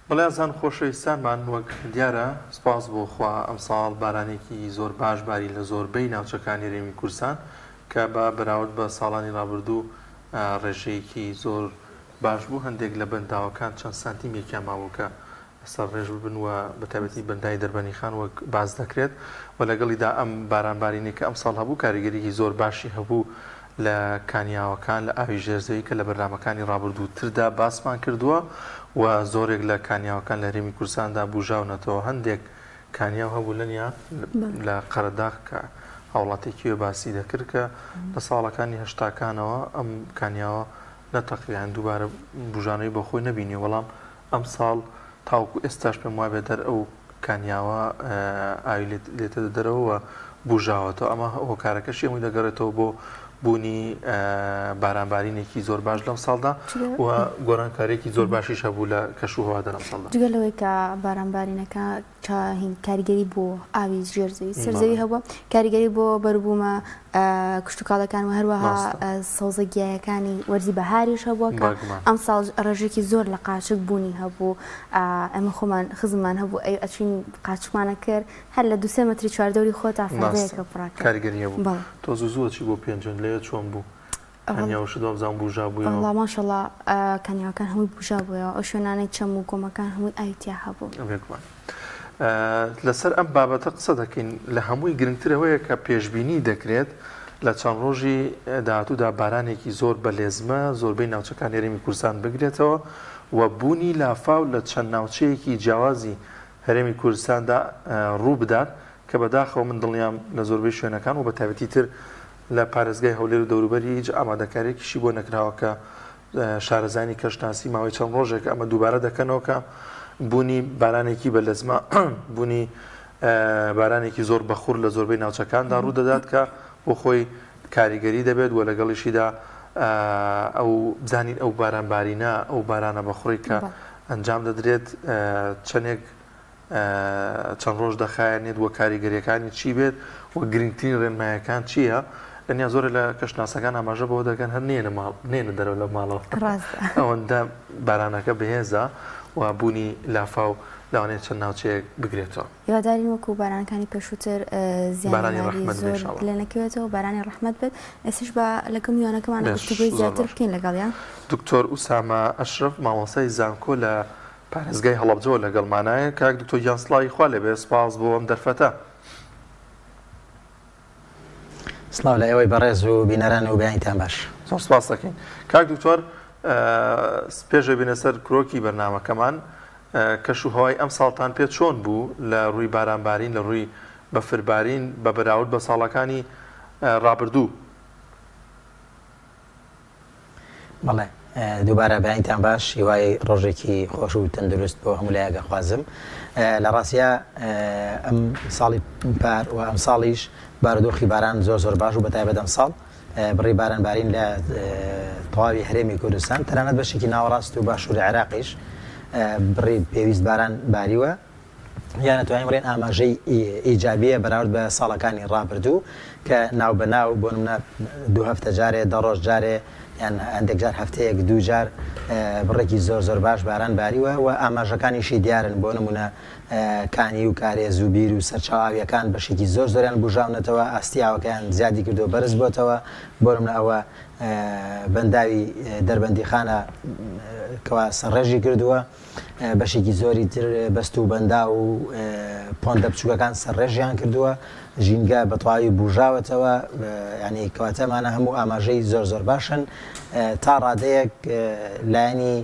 بەڵێ ئازیزان خۆشەویستانمان وەک دیارە سوپاس بۆ خوا ئەمساڵ بارانێکی زۆر باش باری لە زۆربەی ناوچەکانی هەرێمی کوردستان کە بە بەراورد بە ساڵانی ڕابردوو ڕێژەیەکی زۆر باش بوو هەندێک لە بەنداوەکان چەند سانتیمێکیان مابوو کە سەرڕێژ ببن و بەتایبەتی بەنداوی دەربەنیخان وەک باس دەکرێت و لەگەڵیدا ئەم بارانبارینەی کە ئەمساڵ هەبوو کاریگەریی زۆر باشی هەبوو لە کانیاوەکان لە ئاوی ژێر زەوی کە لە بەرنامەکانی ڕابردووتردا باسمان کردووە و زۆرێک لە کانیاوەکان لە هەرێمی کوردستاندا بوژاونەتەوە هەندێک کانیاو هەبوو لەنیا لە قەرەداغ کە هاوڵاتێکی وێ باسی دەکرد کە لە ساڵەکانی هەشتاکانەوە ئەم کانیاوە نەتەقیان دووبارە بوژانەوەی بەخۆی نەبینی بەڵام ئەمساڵ تاوەکو ئێستاش پێم وابێت هەر ئەو کانیاوە ئاوی لێتە دەرەوە و بوژاوەتەوە، ئەمە هۆکارەکەشی هەمووی دەگەڕێتەوە بۆ بوونی بارانبارینێکی زۆر باش لەم ساڵدا و گۆڕانکارییەکی زۆر باشیش هەبوو لە کەش و هەوادا لەم ساڵدا. جگە لەوەی کە بارانبارینەکە کاریگەری بۆ ئاوی ژێر زەوی سەر زەوی هەبووە، کاریگەری بۆ بەروبوومە کشتوکاڵەکان و هەروەها سەوزە گیایەکانی وەرزی بەهاریش هەبووە کە ئەمساڵ ڕێژێکی زۆر لە قاچک بوونی هەبوو. ئێمە خۆمان خزممان هەبوو ئەی ئەچین قاچکمانە کرد هەر لە دوسێ مەتری چواردەوری خۆتا فەردەیەکە پڕاکە کاریگەری هەبوو. تۆ زوو زوو ئەچی بۆ پێنجوێن لەوێ چۆن بوو؟ کانیاوەشت وابزانم بوژابوویەوە. وەڵا ماشەڵا کانیاوەکان هەمووی بوژابوویەوە ئەو شوێنانەی چەم و گۆمەکان هەمووی ئاوی تیا هەبوو. بێگومان لەسەر ئەم بابەتە قسە دەکەین لە هەمووی گرنگتر ئەوەیە کە پێشبینی دەکرێت لە چەند ڕۆژی داهاتوودا بارانێکی زۆر بە لێزمە زۆربەی ناوچەکانی هەرێمی کوردستان بگرێتەوە و بوونی لافاو لە چەند ناوچەیەکی جیاوازی هەرێمی کوردستاندا ڕوو بدات کە بەداخەوە من دڵنیام لە زۆربەی شوێنەکان و بەتایبەتی تر لە پارێزگای هەولێر و دەوروبەری هیچ ئامادەکاریەکیشی بۆ نەکراوە کە شارەزایانی کەشناسی ماوەی چەند ڕۆژێکە ئەمە دووبارە دەکەنەوە کە بوونی بارانێکی بە لەزمە بوونی بارانێکی زۆر بەخور لە زۆربەی ناوچەکاندا ڕوو دەدات کە بۆ خۆی کاریگەری دەبێت و لەگەڵیشیدا ئەو بزانین ئەو بارانبارینە ئەو بارانە بەخوڕی کە ئەنجام دەدرێت چەندێک چەند ڕۆژ دەخایەنێت و کاریگەرییەکانی چی بێت و گرنگترین ڕێنمایەکان چییە؟ لەنیا زۆرێک لە کەشناسەکان ئاماژە بەوە دەکەن هەر نێنە ماڵ نێنە دەرەوە لە ماڵەوە ئەوەندە بارانەکە بەهێزە و بوونی لافاو لەوانەیە چەند ناوچەیەک بگرێتەوە. هیوادارین وەکو بارانەکانی پێشووتر زیانی مالی زۆر لێ نەکەوێتەوە بارانی ڕەحمەت بێت. ئێستاش با لەگەڵ میوانەکەمان گفتوگۆی زیاتر بکەین لەگەڵیان. دکتۆر ئوسامە ئەشرەف مامۆستای زانکۆ لە پارێزگای هەڵەبجەوە لەگەڵمانایە. کاک دکتۆر گیان سڵاوی خوا لێبێ سپاس بۆ ئەم دەرفەتە. سڵاو لە ئێوەی بەڕێز و بینەران و بەیانیتان باش. زۆر سپاس دەکەین کاک دکتۆر. پێش ئەوەی بێینە سەر کرۆکی بەرنامەکەمان کەش و هەوای ئەمساڵتان پێ چۆن بوو لە ڕووی بارانبارین لە ڕووی بەفربارین بە بەراورد بە ساڵەکانی ڕابردوو؟ بەڵێ دووبارە بەیانیتان باش هیوای ڕۆژێکی خۆش و تەندروست بۆ هەموو لایەک ئەخوازم لە ڕاستیا ئەم ساڵی پار و ئەم ساڵیش بارودۆخی باران زۆر زۆر باش و بەتایبەت ئەم ساڵ بڕی باران بارین لە تەواوی هەرێمی کوردستان تەنانەت بەشێکی ناوەڕاست و باشووری عێراقیش بڕی پێویست باران باریوە یان ئەتوانین بڵێین ئاماژەی ئیجابییە بەراورد بە ساڵەکانی ڕابردوو کە ناو بە ناو بۆ نمونە دوو هەفتە جارێ دە ڕۆژ جارێ یان هەندێک جار هەفتەیەک دوو جار بڕێکی زۆر زۆر باش باران باریوە و ئاماژەکانیشی دیارن بۆ نمونە کانی و کارێز و بیر و سەرچاوە ئاویەکان بەشێکی زۆر زۆریان بوژاونەتەوە ئاستی ئاوەکەیان زیادی کردووە بەرز بۆتەوە بۆ نمونە ئەوە بەنداوی دەربەندیخانە کەوا سەرڕێژی کردووە بەشێکی زۆری تر بەست و بەنداو و پۆندە بچووکەکان سەرڕێژیان کردووە، ژینگە بە تەواوی بوژاوەتەوە، یانی کەواتە ئەمانە هەموو ئاماژەی زۆر زۆر باشن، تا ڕادەیەک لایەنی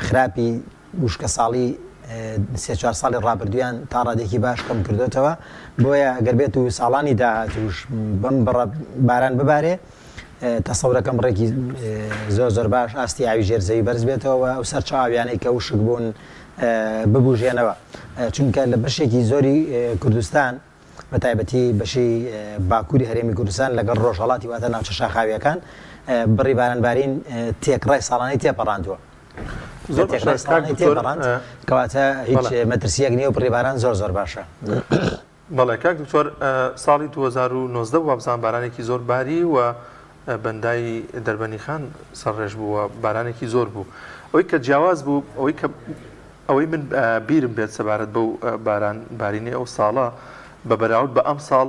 خراپی وشکەساڵی سێ چوار ساڵی ڕابردوویان تا ڕادێکی باش کەم کردوێتەوە، بۆیە گەر بێت و ساڵانی داهاتووش بەم بڕە باران ببارێ تەسەورەکەم بڕێکی زۆر زۆر باش ئاستی ئاوی ژێر زەوی بەرز بێتەوە و ئەو سەرچاوە ئاویانەی کە وشک بوون ببوژێنەوە چونکە لە بەشێکی زۆری کوردستان بە تایبەتی بەشی باکووری هەرێمی کوردستان لەگەڵ ڕۆژهەڵاتی واتە ناوچە شاخاویەکان بڕی بارانبارین تێکڕای ساڵانەی تێپەڕاندووە. زۆر باشە کاک دکتۆر کەواتە هیچ مەترسیەک نییە و بڕی باران زۆر زۆر باشە. بەڵێ کاک دکتۆر ساڵی 2019 وابزانم بارانێکی زۆر باری و بەنداوی دەربەنیخان سەرڕێژ بوو و بارانێکی زۆر بوو ئەوەی کە جیاواز بوو ئەوەی کە. ئەوەی من بیرم بێت سەبارەت بەو باران بارینەی ئەو ساڵە بە بەراورد بە ئەمساڵ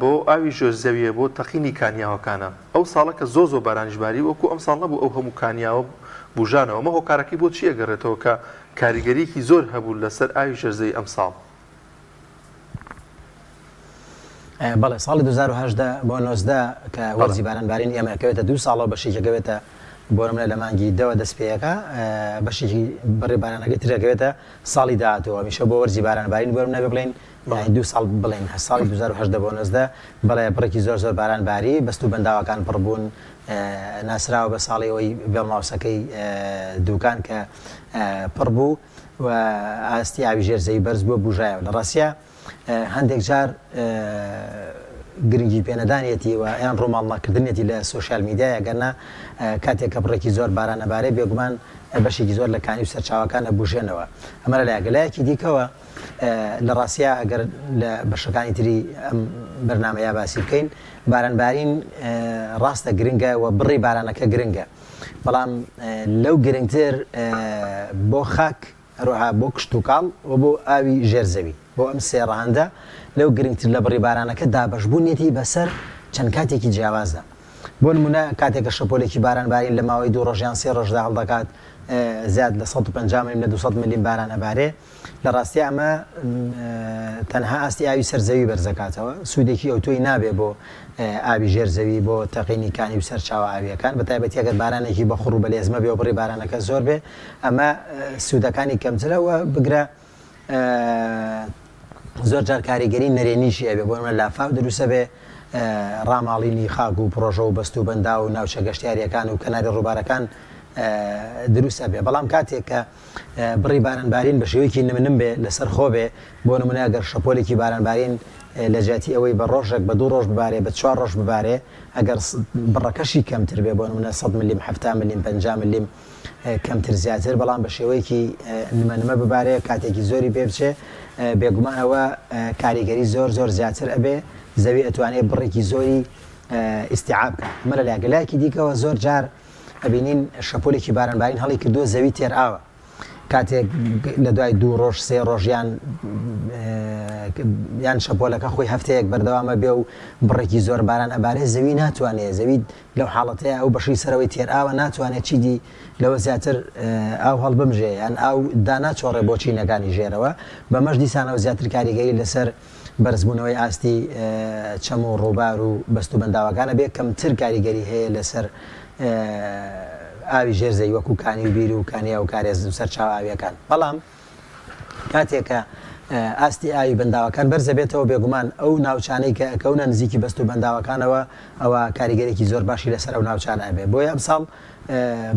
بۆ ئاوی ژێر زەویە بۆ تەقینی کانیاوەکانە ئەو ساڵە کە زۆر زۆر بارانیش باری وەکو ئەمساڵ نەبوو ئەو هەموو کانیاوە بوژانەوە ئەمە هۆکارەکەی بۆ چی ئەگەڕێتەوە کە کاریگەریەکی زۆر هەبوو لەسەر ئاوی ژێر زەوی ئەمساڵ؟ بەڵێ ساڵی 2018 بۆ 19 کە وەرزی باران بارین ئێمە ئەکەوێتە دوو ساڵەوە بەشێکی ئەکەوێتە بۆ نمونە لە مانگی دەوە دەست پێیەکە بەشێکی بڕی بارانەکەی تر ئەکەوێتە ساڵی داهاتوو هەمیشە بۆ وەرزی باران بارین بۆ نمونە بڵێین یانی دوو ساڵ بڵێین هەر ساڵی 2018 بۆ 19 بەڵێ بڕێکی زۆر زۆر باران باری بەست و بەنداوەکان پڕ بوون ناسراوە بە ساڵی ئەوەی بێڵماوسەکەی دوکان کە پڕ بوو و ئاستی ئاوی ژێر زەوی بەرز بووە بوژایەوە لە ڕاستیا هەندێک جار گرنگی پێنەدانیەتی و یان ڕووماڵ نەکردنیەتی لە سۆشیال میدیای ئەگەرنا کاتێک کە بڕێکی زۆر باران ئەبارێ بێگومان بەشێکی زۆر لە کانی و سەرچاوەکان ئەبوژێنەوە ئەمە لە لایەک لایەکی دیکەوە لە ڕاستیا ئەگەر لە بەشەکانی تری ئەم بەرنامەیە باسی بکەین بارانبارین ڕاستە گرنگە و بڕی بارانەکە گرنگە بەڵام لەو گرنگتر بۆ خاک هەروەها بۆ کشتوکاڵ و بۆ ئاوی ژێر زەوی، بۆ ئەم سێ ڕەهەندە لەو گرنگتر لە بڕی بارانەکە دابەشبوونیەتی بەسەر چەند کاتێکی جیاوازدا. بۆ نموونە کاتێک کە شەپۆلێکی باران بارین لە ماوەی دوو ڕۆژ یان سێ ڕۆژدا هەڵدەکات زیاد لە 150 ملم لە 200 ملم باران ئەبارێ، لە ڕاستیا ئەمە تەنها ئاستی ئاوی سەر زەوی بەرزەکاتەوە، سوودێکی ئەوتۆی نابێ بۆ ئاوی ژێر زەوی بۆ تەقینی کانی و سەرچاوە ئاوییەکان، بەتایبەتی ئەگەر بارانێکی بەخوڕ و بەلێزمە بێ و بڕی بارانەکە زۆر بێ، ئەمە سوودەکانی کەمترە و بگرە زۆر جار کاریگەری نەرێنیشی ئەبێ، بۆ نمونە لافاو دروستە بێ، ڕاماڵینی خاک و پڕۆژە و بەست و بەنداو و ناوچە گەشتیارییەکان و کەناری ڕووبارەکان دروست ئەبێ، بەڵام کاتێک کە بڕی باران بارین بە شێوەیەکی نم نم بێ لەسەر خۆ بێ، بۆ نمونە گەر شەپۆلێکی باران بارین لە جیاتی ئەوەی بە ڕۆژێک بە دوو ڕۆژ ببارێ بە چوار ڕۆژ ببارێ ئەگەر بڕەکەشی کەمتر بێ بۆ نمونە 100 ملیم 70 ملیم 50 ملیم کەمتر زیاتر بەڵام بە شێوەیەکی نمە نمە ببارێ کاتێکی زۆری پێ بچێ بێگومان ئەوە کاریگەری زۆر زۆر زیاتر ئەبێ زەوی ئەتوانێ بڕێکی زۆری ئیستیعاب بکا ئەمە لە لایەک لایەکی دیکەوە زۆر جار ئەبینین شەپۆلێکی بارانبارین هەڵی کردووە زەوی تێر ئاوە کاتێک لە دوای دوو ڕۆژ سێ ڕۆژ یان یان شەپۆلەکە خۆی هەفتەیەک بەردەوامە بێ و بڕێکی زۆر باران ئەبارێ زەوی ناتوانێت زەوی لەو حاڵەتەیە ئەو بەشی سەرەوەی تێرئاوە ناتوانێت چیدی لەوە زیاتر ئاو هەڵبمژێ یان ئاو داناچۆڕێ بۆ چینەکانی ژێرەوە بەمەش دیسانەوە زیاتر کاریگەری لەسەر بەرزبوونەوەی ئاستی چەم و ڕووبار و بەست و بەنداوەکان ئەبێ کەمتر کاریگەری هەیە لەسەر ئاوی ژێر زەوی وەکو کانی و بیر و کانیا و کارێز و سەرچاوە ئاوییەکان بەڵام کاتێک کە ئاستی ئاوی بەنداوەکان بەرزەبێتەوە بێگومان ئەو ناوچانەی کە ئەکەونە نزیکی بەست و بەنداوەکانەوە ئەوە کاریگەرێکی زۆر باشی لەسەر ئەو ناوچانە ئەبێ بۆیە ئەمساڵ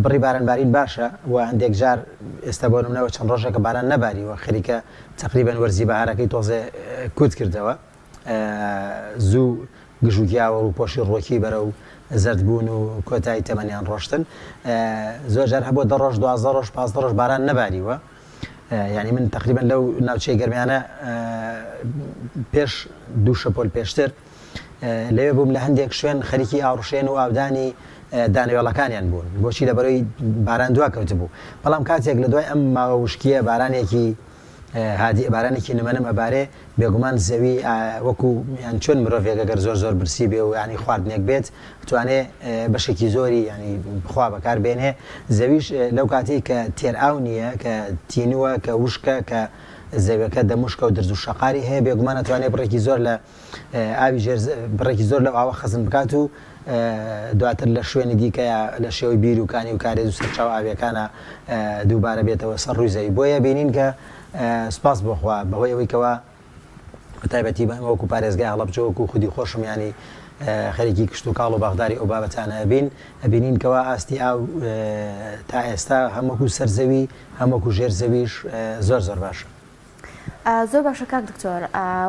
بڕی باران بارین باشە و هەندێک جار ئێستا بۆ نمونەوە چەند ڕۆژێکە باران نەباریوە خەریکە تەقریبەن وەرزی بەهارەکەی تۆزێ کورت کردەوە زوو گژوگیا و ڕووپۆشی ڕووەکی بەرەو زەردبوون و کۆتایی تەمەنیان ڕۆشتن زۆر جار هەبووە دە ڕۆژ دوازدە ڕۆژ پازدە ڕۆژ باران نەباریوە یعنی من تقریبا لەو ناوچەی گەرمیانە پێش دوو شەپۆل پێشتر لەوێ بووم لە هەندێک شوێن خەریکی ئاوڕشێن و ئاودانی دانەوێڵەکانیان بوون بۆچی لە بەرەی باران دوا کەوتبوو بەڵام کاتێک لە دوای ئەم ماوە وشکیە بارانێکی هادی بارانێکی نمەنم ئەبارێ بێگومان زەوی وەکو یان چۆن مرۆڤێک ئەگەر زۆر زۆر برسی بێ و ینی خواردنێک بێت توانێ بەشێکی زۆری ینی بخوا بەکار بێنێ زەویش لەو کاتێک کە تێر ئاو نییە کە تینووە کە وشکە کە زەویەکە دەموشکە و درز و شەقاری هەیە بێگومان ئەتوانێ بڕێکی زۆر لە ئاوی ژێر بڕێکی زۆر لەو ئاوە خەزن بکات و دواتر لە شوێنی دیکەیە لە شێوەی بیر و کانی و کارێز و سەرچاوە ئاویەکانە دووبارە بێتەوە سەر ڕووی زەوی بۆیە بینین کە سپاس بۆ خوا بەهۆی ئەوەی کەوا بە تایبەتی بە وەکو پارێزگای هەڵەبجە وەکو خودی خۆشم ینی خەریکی کشت و کاڵ و باخداری ئەو بابەتانە ئەبین ئەبینین کەوا ئاستی ئاو تا ئێستا هەم وەکو سەر زەوی هەم وەکو ژێر زەویش زۆر زۆر باشە. زۆر باشە کاک دکتۆر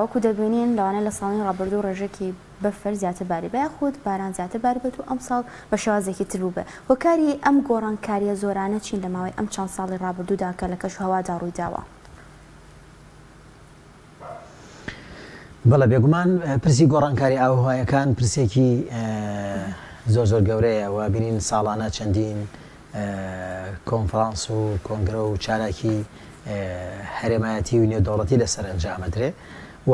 وەکو دەبینین لەوانەیە لە ساڵانی ڕابردوو ڕێژەکی بەفر زیاتر باریبێ یاخود باران زیاتر باریبێت و ئەمساڵ بە شێوازێکی تر بووبێ هۆکاری ئەم گۆڕانکارییە زۆرانە چین لە ماوەی ئەم چەند ساڵی ڕابردوودا کە لە کەشوهەوادا ڕوویداوە؟ بەڵێ بێگومان پرسی گۆڕانکاری ئاوهوایەکان پرسێکی زۆر زۆر گەورەیە و بینین ساڵانە چەندین کۆنفرانس و کۆنگرە و چالاکی هەرێمایەتی و نێودەوڵەتی لەسەر ئەنجامەدرێ و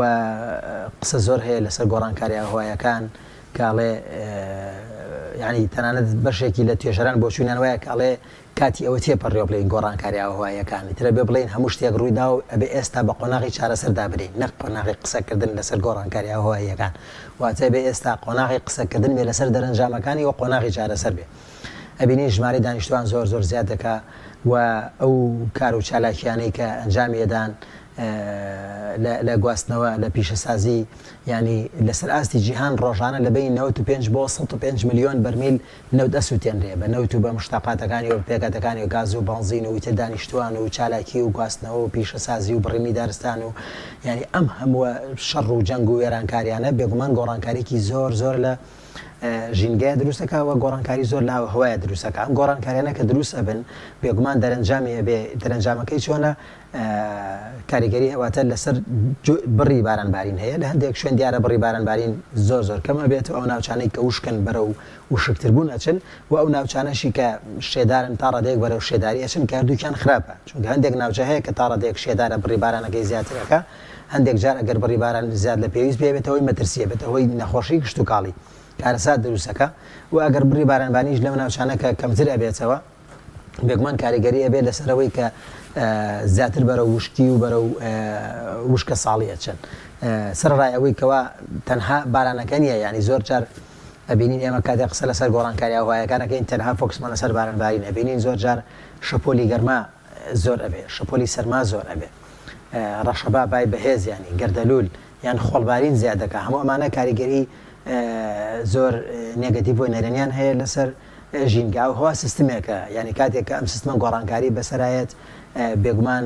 قسە زۆر هەیە لەسەر گۆڕانکاری ئاوهەوایەکان کە ئەڵێ یعنی تەنانەت بەشێکی لە توێژەران بۆچوونیان وایە کە ئەڵێ کاتی ئەوە تێپەڕیوە بڵێین گۆڕانکاری ئاوهەواییەکان، ئیتر ئەبێ بڵێین هەموو شتێک ڕوویدا و ئەبێ ئێستا بە قۆناغی چارەسەر دابنێین نەک قۆناغی قسەکردن لەسەر گۆڕانکاری ئاوهەواییەکان، واتە ئەبێ ئێستا قۆناغی قسەکردن بێ لەسەر دەرەنجامەکانی و قۆناغی چارەسەر بێ. ئەبینین ژمارەی دانیشتوان زۆر زۆر زیاد دەکا و ئەو کار و چالاکیانەی کە ئەنجامی ئەدان لە گواستنەوە، لە پیشەسازی، یانی لەسەر ئاستی جیهان ڕۆژانە لە بەینی 95 بۆ 105 ملیۆن بەرمیل نەوت ئەسوتێنرێ بە نەوت و بە موشتەقاتەکانی و بە پێکهاتەکانی و گاز و بەنزین و ئیتر دانیشتوان و چالاکی و گواستنەوە و پیشەسازی و بڕینی دارستان و یانی ئەم هەمووە شەڕ و جەنگ و وێرانکاریانە بێگومان گۆڕانکاریکی زۆر زۆر لە ژینگەیە دروست ئەکا و گۆڕانکاری زۆر لە ئاوهەوایە دروست ئەکا ئەم گۆڕانکاریانە کە دروست ئەبن بێگومان دەرەنجامی ئەبێ دەرەنجامەکەی چۆنە کاریگەری واتە لەسەر بڕی باران بارین هەیە لە هەندێک شوێن دیارە بڕی باران بارین زۆر زۆر کەم ئەبێت و ئەو ناوچانەی کە وشکن بەرەو وشکتربوون ئەچن و ئەو ناوچانەشی کە شێدارن تا ڕادەیەک بەرەو شێداری ئەچن کە هەردووکیان خراپە چونکە هەندێک ناوچە هەیە کە تا ڕادەیەک شێدارە بڕی بارانەکەی زیاتر ئەکا هەندێک جار ئەگەر بڕی باران زیاد لە پێویست بێ ئەبێتە هۆی مەترسی ئەبێتە هۆی نەخۆشی کشتوکاڵی کارەسات دروست ئەکا و ئەگەر بڕی باران بارینیش لەو ناوچانە کە کەمتر ئەبێتەوە بێگومان کاریگەری ئەبێت لەسەر ئەوەی کە زیاتر بەرەو وشکی و بەرەو وشکە ساڵی ئەچن سەرەڕای ئەوەی کەوا تەنها بارانەکە نییە یعنی زۆر جار ئەبینین ئێمە کاتێک قسە لەسەر گۆڕانکاری ئاوهەوایەکان ئەکەین تەنها فۆکسمان لەسەر باران بارین ئەبینین زۆر جار شەپۆلی گەرما زۆر ئەبێ شەپۆلی سەرما زۆر ئەبێ ڕەشەبا بای بەهێز ینی گەردەلول یان خۆڵبارین زیاد دەکا هەموو ئەمانە کاریگەری زۆر نێگەتیڤ و نەرێنیان هەیە لەسەر ژینگە. ئاوهەوا سیستمێکە، یانی کاتێک کە ئەم سیستمە گۆڕانکاری بەسەرایەت، بێگومان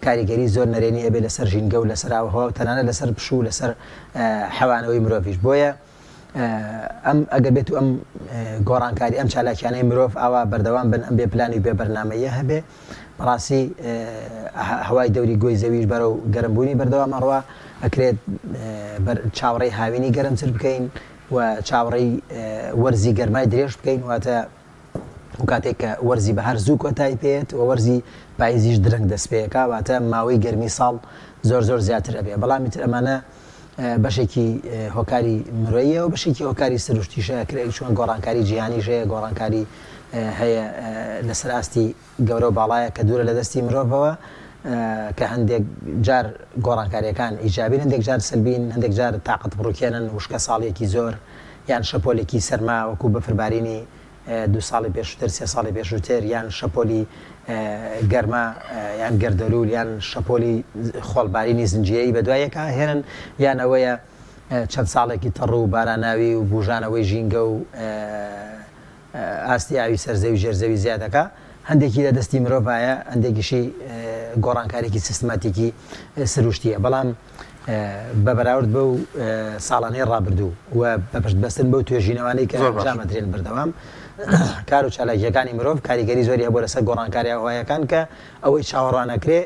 کاریگەری زۆر نەرێنی ئەبێ لەسەر ژینگە و لەسەر ئاوهەوا و تەنانەت لەسەر پشوو و لەسەر حەوانەوەی مرۆڤیش. بۆیە ئەم ئەگەر بێت و ئەم گۆڕانکاری ئەم چالاکیانەی مرۆڤ ئاوا بەردەوام بن، ئەم بێ پلانی و بێ بەرنامەییە هەبێ، بەڕاستی هەوای دەوری گۆی زەویش بەرەو گەرمبوونی بەردەوام ئەڕوا، ئەکرێت چاوەڕێی هاوینی گەرمتر بکەین، و چاوەڕێی وەرزی گەرمای درێژ بکەین، واتە ئەو کاتێک کە وەرزی بەهار زوو کۆتایی پێیەت و وەرزی پاییزیش درەنگ دەست پێکا، واتە ماوەی گەرمی ساڵ زۆر زۆر زیاتر ئەبێ. بەڵام ئیتر ئەمانە بەشێکی هۆکاری مرۆییە و بەشێکی هۆکاری سروشتیشە، کرێ چۆن گۆڕانکاری جیهانیش هەیە، گۆڕانکاری هەیە لەسەر ئاستی گەورە و باڵایە کە دوورە لە دەستی مرۆڤەوە کە هەندێک جار گۆڕانکارییەکان ئیجابین هەندێک جار سلبین هەندێک جار تاقەت پڕوکێنن وشکە ساڵیەکی زۆر یان شەپۆلێکی سەرما وەکو بەفربارینی دوو ساڵی پێشووتر سێ ساڵی پێشووتر یان شەپۆلی گەرما یان گەردەلوول یان شەپۆلی خۆڵبارینی زنجیرەیی بەدوای یەکا هێنن یان ئەوەیە چەند ساڵێکی تەڕ و باراناوی و بوژانەوەی ژینگە و ئاستی ئاوی سەر زەوی ژێر زەوی زیاد دەکا، هەندێکی لە دەستی مرۆڤایە، هەندێکیشی گۆڕانکاریی سیستماتیکی سروشتییە، بەڵام بە بەراورد بەو ساڵانەی ڕابردوو و بە پشت بەستن بەو توێژینەوانەی کە ئەنجام ئەدرێن بەردەوام کار و چالاکییەکانی مرۆڤ کاریگەری زۆری هەبووە لەسەر گۆڕانکاری ئاوهەوایەکان کە ئەوەی چاوەڕوان ئەکرێ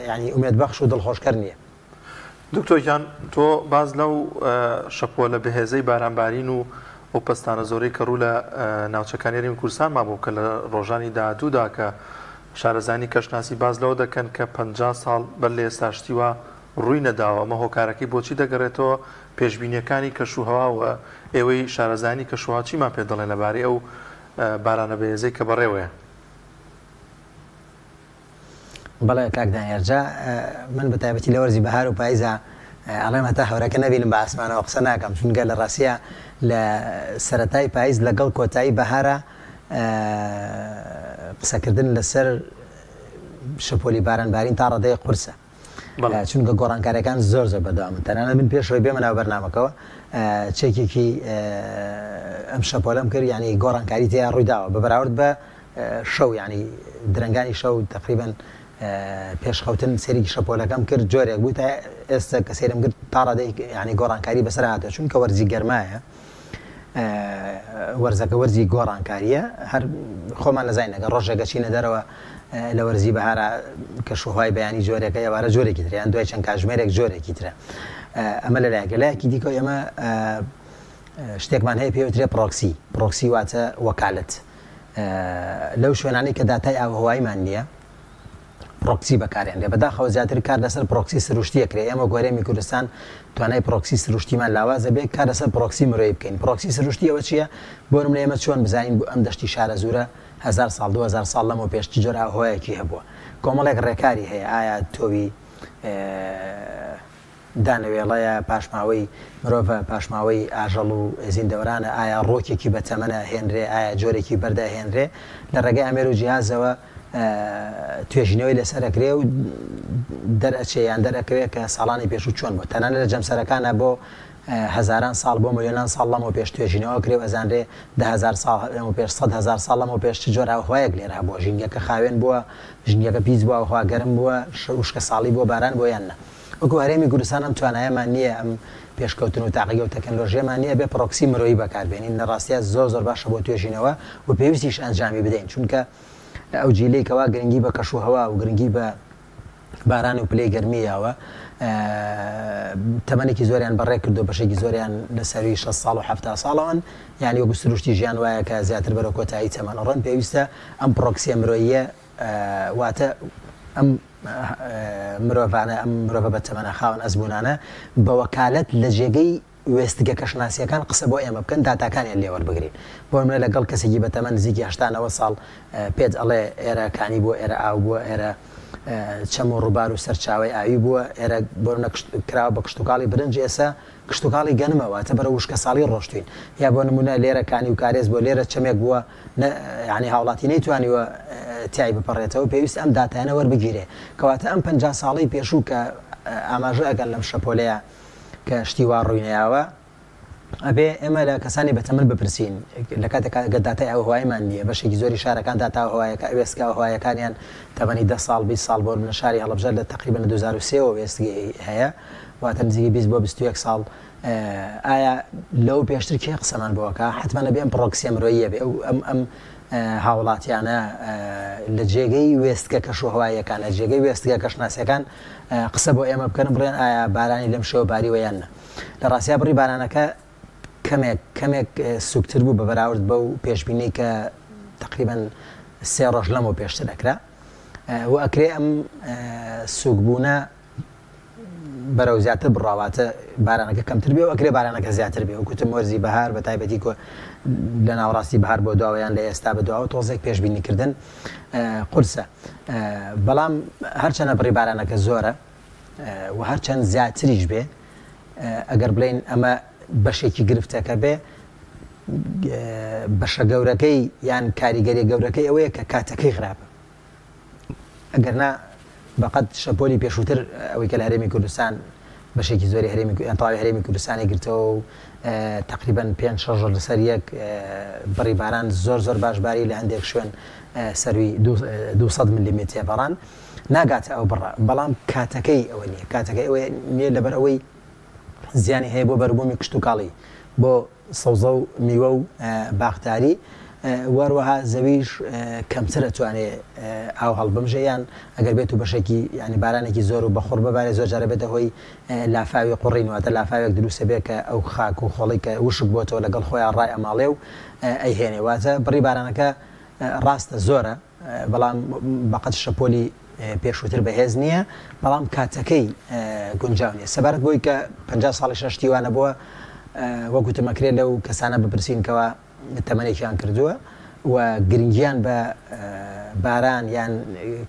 یانی ئومێدبەخش و دڵخۆشکەر نییە. دکتۆر گیان تۆ باس لەو شەپۆلە بەهێزەی بارانبارین و ئەو پەستانە زۆرەی کە ڕوو لە ناوچەکانی هەرێمی کوردستان مابوو کە لە ڕۆژانی داهاتوودا کە شارەزانی کەشناسی باس لەوە دەکەن کە 50 ساڵ بەر لە ئێستا شتی وا ڕووی نەداوە ئەمە هۆکارەکەی بۆچی دەگەڕێتەوە پێشبینیەکانی کەشوهەوا و ئێوەی شارەزانی کەشوهەوا چیمان پێ دەڵێن لەبارەی ئەو بارانە بەهێزەی کە بەڕێوەیە؟ بەڵێ کاک دانیار جا من بە تایبەتی لە وەرزی بەهار و پایزا ئەڵێم هەتا هەورەکە نەبینم بە ئاسمانەوە قسە ناکەم چونکە لە ڕاستیا لە سەرەتای پایز لەگەڵ کۆتایی بەهارە قسەکردن لەسەر شەپۆلی باران بارین تا ڕادەیەک قورسە چونکە گۆڕانکاریەکان زۆر زۆر بەردەوامن تەنانەت من پێشەوەی بێمە ناو بەرنامەکەوە چێکێکی ئەم شەپۆلەم کرد یعنی گۆڕانکاری تیا ڕوویداوە بە بەراورد بە شەو یانی درەنگانی شەو تەقریبەن پێش خەوتن سەیرێکی شەپۆلەکەم کرد جۆرێک بوو تا ئێستا کە سەیرم کرد تا ڕادەیەک یانی گۆڕانکاری بەسەر هاتووە چونکە وەرزی گەرمایە وەرزەکە وەرزی گۆڕانکاریە هەر خۆمان نەزانین ئەگەر ڕۆژێک ئەچینە دەرەوە لە وەرزی بەهارا کەشوهوای بەیانی جۆرێکە ئێوارە جۆرێکی ترە یان دوای چەند کاژمێرێک جۆرێکی ترە ئەمە لەلایەک لەلایەکی دیکە ئێمە شتێکمان هەیە پێوترێ پرۆکسی پرۆکسی واتە وەکالت. لەو شوێنانەی کە داتای ئاوهەواییمان نییە پرۆکسی بەکارێنرێ بەداخەوە زیاتر کار لەسەر پرۆکسی سروشتی ئەکرێ ئێمە وەک هەرێمی کوردستان توانای پرۆکسی سروشتیمان لاوازە بێ کار لەسەر پرۆکسی مرۆیی بکەین پرۆکسی سروشتی ئەوە چییە بۆ نمونە ئێمە چۆن بزانین بۆ ئەم دەشتی شارەزوورە هەزار ساڵ 2000 ساڵ لەمەو پێش چ جۆر ئاوهەوایەکی هەبووە کۆمەڵێک ڕێکاری هەیە ئایا تۆوی دانەوێڵەیە، پاشماوەی مرۆڤە، پاشماوەی ئاژەڵ و زیندەوەرانە، ئایا ڕۆکێکی بە تەمەن ئەهێنرێ، ئایا جۆرێکی بەرد ئەهێنرێ، لە ڕێگەی ئامێر و جیهازەوە توێژینەوەی لەسەر ئەکرێ و دەرئەچێ یان دەرئەکەوێ کە ساڵانی پێشوو چۆن بووە، تەنانەت لە جەمسەرەکانا بۆ هەزاران ساڵ بۆ ملیۆنان ساڵ لەمەو پێش توێژینەوە ئەکرێ و ئەزانرێ 10,000 ساڵ لەمەو پێش 100,000 ساڵ لەمەو پێش چ جۆر ئاوهەوایەک لێرە هەبووە، ژینگەکە خاوێن بووە، ژینگەکە پیس بووە، ئاوهەوا گەرم بووە، وشکەساڵی بووە، باران بووە یان نا. وەکو هەرێمی کوردستان ئەم توانایەمان نییە، ئەم پێشکەوتن و تاقیگە و تەکنەلۆژیەمان نییە، ئەبێ پڕۆکسی مرۆیی بەکاربێنین، لە ڕاستیا زۆر زۆر باشە بۆ توێژینەوە و پێویستیشە ئەنجامی بدەین، چونکە ئەو جیلەی کەوا گرنگی بە کەش و هەوا و گرنگی بە باران و پلەی گەرمی یاوە تەمەنێکی زۆریان بەڕێ کردو بەشێکی زۆریان لە سەروی 60 ساڵ و 70 ساڵەوەن یعنی وەکو سروشتی ژیان وایە کە زیاتر بەرەو کۆتایی تەمەن ئەڕۆن پێویستە ئەم پڕۆکسیە مرۆییە واتە ئەم مرۆڤانە ئەم مرۆڤە بەتەمەنە خاوەن ئەزموونانە بە وەکالەت لە جێگەی وێستگە کەشناسییەکان قسە بۆ ئێمە بکەن داتاکانیان لێ وەربگرین بۆ نمونە لەگەڵ کەسێکی بەتەمەن نزیکی 80 90 ساڵ پێت ئەڵێ ئێرە کانی بووە ئێرە ئاو بووە ئێرە چەم و ڕووبار و سەرچاوەی ئاوی بووە ئێرە بۆ نمونە کراوە بە کشتوکاڵی برنج ئێسە کشتوکاڵی گەنمە واتە بەرەو وشکەساڵی ڕۆشتوین یا بۆ نمونە لێرە کانی و کارێز بووە لێرە چەمێک بووە یانی هاوڵاتی نەیتوانیوە تیای بپەڕێتەوە پێویستە ئەم داتایانە وەربگیرێ کەواتە ئەم 50 ساڵەی پێشوو کە ئاماژە ئەکەن لەم شەپۆلەیە کە شتی وا ڕووی نەیاوە ئەبێ ئێمە لە کەسانی بەتەمەن بپرسین لە کاتێک ئەگەر داتای ئاوهەوایمان نییە بەشێکی زۆری شارەکان داتا ئاوهەوایەکە وێستگە ئاوهەوایەکانیان تەمەنی 10 ساڵ 20 ساڵ بۆ لە شاری هەڵەبجە لە تقریبا لە 2003ەوە وێستگەی هەیە واتە نزیکەی 20 بۆ 21 ساڵ ئایا لەو پێشتر کێ قسەمان بۆ ئەکا؟ حەتمەن ئەبێ ئەم پڕۆکسیە مرۆییە بێ ئەو ئەم ئەم هاوڵاتیانە لە جێگەی وێستگە کەشوهەواییەکان لە جێگەی وێستگە کەشناسیەکان قسە بۆ ئێمە بکەن بڵێن ئایا بارانی لەم شێوە باریوە یان نا لە ڕاستیا بڕی بارانەکە کەمێک کەمێک سوکتر بوو بە بەراورد بەو پێشبینەی کە تقریبا سێ ڕۆژ لەمەو پێشتر ئەکرا و ئەکرێ ئەم سوکبوونە بەرەو زیاتر بڕا واتە بارانەکە کەمتر بێ و ئەکرێ بارانەکە زیاتر بێ وەکوتم وەرزی بەهار بە تایبەتی کۆ لە ناوەڕاستی بەهار بۆ دواوە یان لە ئێستا بە دواوە تۆزێک پێشبینی کردن قورسە بەڵام هەرچەنە بڕی بارانەکە زۆرە و هەرچەند زیاتریش بێ ئەگەر بڵێین ئەمە بەشێکی گرفتەکە بێ بەشە گەورەکەی یان کاریگەری گەورەکەی ئەوەیە کە کاتەکەی خراپە ئەگەرنا بەقەد شەپۆلی پێشووتر ئەوەی کە لە هەرێمی کوردستان بەشێکی زۆری هەرێمی یان تەواوی هەرێمی کوردستانی گرتەوە و تقریبا پێنج شەش ڕۆژ لەسەر یەک بڕی باران زۆر زۆر باش باری لە هەندێک شوێن سەروی 200 ملیمتر تێپەڕان ناگاتە ئەو بڕە بەڵام کاتەکەی ئەوە نییە کاتەکەی ئەوە نییە لەبەر ئەوەی زیانی هەیە بۆ بەروبوومی کشتوکاڵی بۆ سەوزە و میوە و باخداری و هەروەها زەویش کەمتر ئەتوانێ ئاو هەڵبمژێ یان ئەگەر بێت و بەشێکی یانی بارانێکی زۆر و بەخوڕ ببارێ زۆر جارە بێتە هۆی لافاوی قوڕین واتە لافاوێک دروستە بێ کە ئەو خاک و خۆڵی کە وشک بۆتەوە لەگەڵ خۆیان ڕای ئەماڵێ و ئەیهێنێ واتە بڕی بارانەکە ڕاستە زۆرە بەڵام بەقەد شەپۆلی پێشووتر بەهێز نییە، بەڵام کاتەکەی گونجاو نییە. سەبارەت بەوەی کە 50 ساڵی شەش شتی وا نەبووە، وەک وتم ئەکرێ لەو کەسانە بپرسین کەوا تەمەنێکیان کردووە و گرنگیان بە باران یان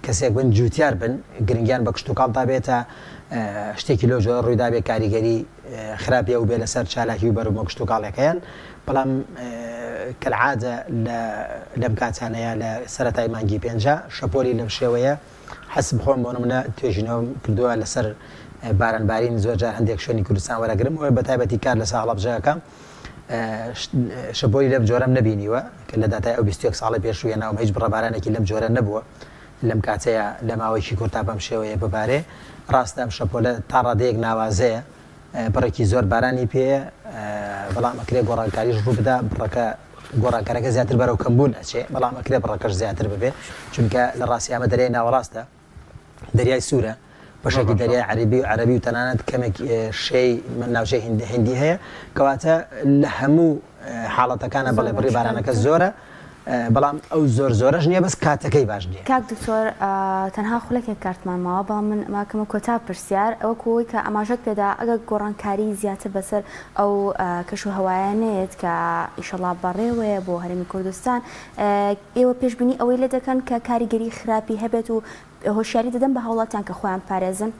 کەسێک بن جووتیار بن گرنگیان بە کشتوکاڵ دابێت تا شتێکی لەو جۆرە ڕوویدابێ کاریگەری خراپی ئەو بێ لەسەر چالاکی و بەروبوومە کشتوکاڵیەکەیان، بەڵام کەلعادە لە لەم کاتانەیا لە سەرەتای مانگی پێنجا شەپۆلی لەم شێوەیە حەسب خۆم بۆ نمونە توێژینەوەم کردووە لەسەر باران بارین زۆر جار هەندێک شوێنی کوردستان وەرەگرم و بە تایبەتی کار لەسەر هەڵەبجەکە شەپۆلی لەم جۆرەم نەبینیوە کە لە داتای ئەو 21 ساڵی پێشوو هێناوم هیچ بڕە بارانێکی لەم جۆرە نەبووە لەم کاتەیە لە ماوەیەکی کورتا بەم شێوەیە ببارێ ڕاستە ئەم شەپۆلە تا ڕادەیەک ناوازەیە بڕێکی زۆر بارانی پێیە بەڵام ئەکرێ گۆڕانکاریش ڕووبدا بڕەکە گۆڕانکارەکە زیاتر بەرەو کەمبوون ئەچێ بەڵام ئەکرێ بڕەکەش زیاتر ببێ چونکە لە ڕاستی ئەمە دەریای ناوەڕاستە دەریای سوورە بەشێکی دەریای عەربی و عەربی و تەنانەت کەمێک شێی ناوچەی هندی هەیە کەواتە لە هەموو حاڵەتەکانە بەڵێ بڕی بارانەکە زۆرە. بەڵام ئەو زۆر زۆرەش نییە بەس کاتەکەی باش نییە. کاک دکتۆر تەنها خولەکێک کارتمان ماوە بەڵام من ئەمەکەمە کۆتا پرسیار وەکو ئەوەی کە ئاماژەت پێدا ئەگەر گۆڕانکاری زیاتر بەسەر ئەو کەش و هەوایە نەیەت کە ئیشەڵا بەڕێوەیە بۆ هەرێمی کوردستان ئێوە پێشبینی ئەوەی لێ دەکەن کە کاریگەری خراپی هەبێت و هۆشیاری دەدەن بە هاوڵاتیان کە خۆیان بپارێزن؟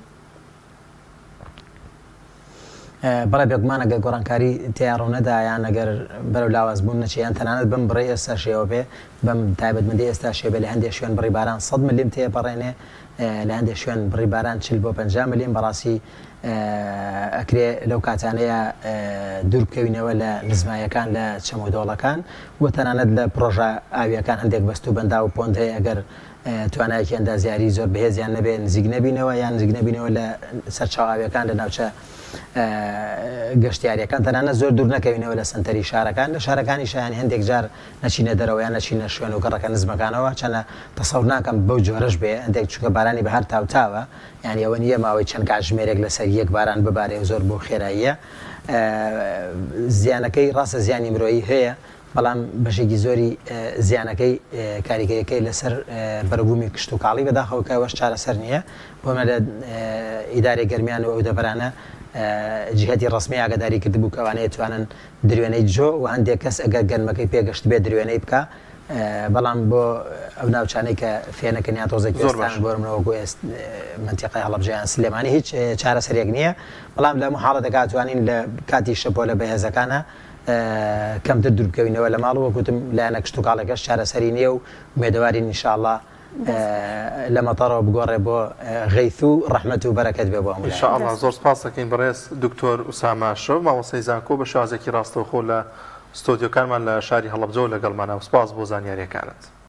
بەڵێ بێگومان ئەگەر گۆڕانکاری تیا ڕوونەدا یان ئەگەر بەرەو لاوازبوون نەچێ یان تەنانەت بەم بڕەی ئێستاشیەوە بێ بەم تایبەتمەندی ئێستاشیە بێ لە هەندێک شوێن بڕی باران 100 ملم تێپەڕێنێ لە هەندێک شوێن بڕی باران 40 بۆ 50 ملم بەڕاستی ئەکرێ لەو کاتانەیە دوور بکەوینەوە لە نزمایەکان لە چەم و دۆڵەکان و تەنانەت لە پرۆژە ئاویەکان هەندێک بەست و بەنداو و پۆند هەیە ئەگەر توانایەکی ئەندازیاری زۆر بەهێزیان نەبێ نزیک نەبینەوە یان نزیک نەبینەوە لە سەرچاوە ئاویەکان لە ناوچە گەشتیاریەکان تەنانەت زۆر دوور نەکەوینەوە لە سەنتەری شارەکان لە شارەکانی شایان هەندێک جار نەچینە دەرەوە یان نەچینە شوێن و گەڕەکە نزمەکانەوە چەنە تەسەور ناکەم بەو جۆرەش بێ هەندێک چونکە بارانی بەهار تاوتاوە یانی ئەوە نییە ماوەی چەند کاتژمێرێک لەسەر یەک باران ببارێ و زۆر بۆ خێراییە زیانەکەی ڕاستە زیانی مرۆیی هەیە بەڵام بەشێکی زۆری زیانەکەی کاریگەریەکەی لەسەر بەروبوومی کشتوکاڵی بەداخەوە کە ئەوەش چارەسەر نییە بۆ نمونە لە ئیدارەی گەرمیان و ئەو دەڤەرانە جیهەتی ڕەسمی ئاگاداری کردبوو کە ئەوانەیە توانن دروێنەی جۆ و هەندێک کەس ئەگەر گەنمەکەی پێگەشتبێت دروێنەی بکا بەڵام بۆ ئەو ناوچانەی کە فێنەکن یان تۆزێک زۆر کوێستان باش. بۆ نمونە وەکو ئێست مەنتیقەی هەڵەبجە یان سلێمانی هیچ چارەسەریەک نییە بەڵام لە هەموو حاڵەتەکە توانین لە کاتی شەپۆلە بەهێزەکانە کەمتر دوور بکەوینەوە لە ماڵ وەک وتم لایەنە کشتوکاڵەکەش چارەسەری نییە و ئومێدەوارین ان شاء اللە لە مەتەڕەوە بگۆڕێ بۆ غەیث و ڕەحمەت و بەرەکەت بێ بۆ هەموو ان لایەک. شاء اللە زۆر سپاس دەکەین بەڕێز دکتۆر ئوسامە ئەشرەف مامۆستای زانکۆ بە شێوازێکی ڕاستەوخۆ لە ستۆدیۆکانمان لە شاری هەڵەبجەوە لەگەڵمانە سپاس بۆ زانیاریەکانت.